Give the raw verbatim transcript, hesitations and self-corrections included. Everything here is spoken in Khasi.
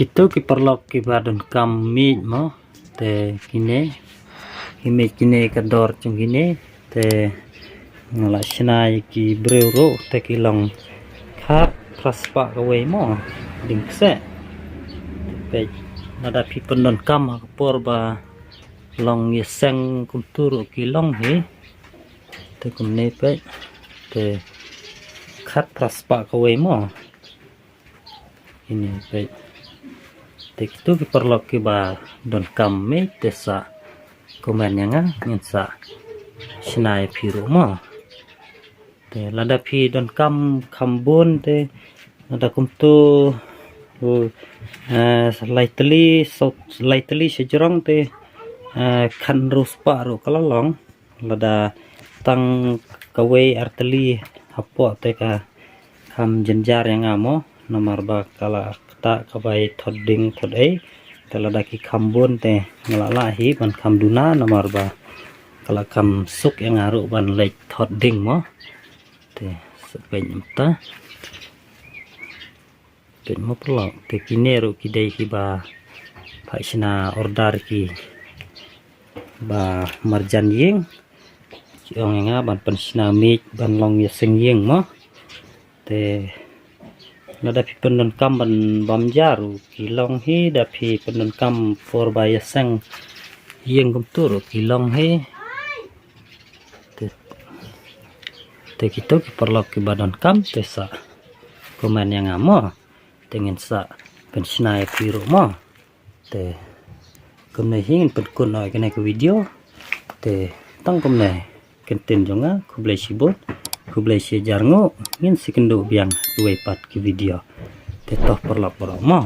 Kito ki paralok kiba donkam miej mo, te kine ki miej kine ka dor jong kine te nga la shna ïa ki briew ruh te ki long khatphra spah kawei mo, ding kseh. Te peit, lada phi pyndonkam ha ka por ba long ïaseng kumtu ruh ki long hi. Te kumne peit, te khatphra spah kawei mo. Ine peit, te kito ki paralok kiba donkam miej te sa comment ïa nga, ngin sa shna ïa phi ruh mo. Te lada phi donkam kham bun te, lada kumtu, uh, lai tylli, saw lai tylli shajrong te, uh, khatynriew spah ruh ka la long. Lada tang kawei ar tylli hapoh te ka kham jynjar ïa nga mo, namar ba ka la ktah kaba ïa thot ding thot ei. Te lada ki kham bun te nga la lah hi ban kham duna, namar ba ka la kham suk ïa nga ruh ban leit thot ding mo. Te sa peit mynta. Peit mo paralok, te kine ruh ki dei kiba phah shna order kiba marjan ïing. Ki ong ïa nga ban pynshna miej ban long ïaseng ïing mo. Te lada phi pyndonkam ban bam ja ruh ki long hi, da phi pyndonkam por ba ïaseng ïing kumtu ruh ki long hi. Te, te kito ki paralok kiba donkam te sa comment ïa nga mo. Te ngin sa pynshna ïa phi ruh mo. Te kumne hi ngin pynkut noh ïa kane ka video. Te tang kumne, kyntien jong nga, khublei shibun, khublei shihajar nguh, ngin sa ïakynduh biang kiwei pat ki video. Te to paralok baroh mo.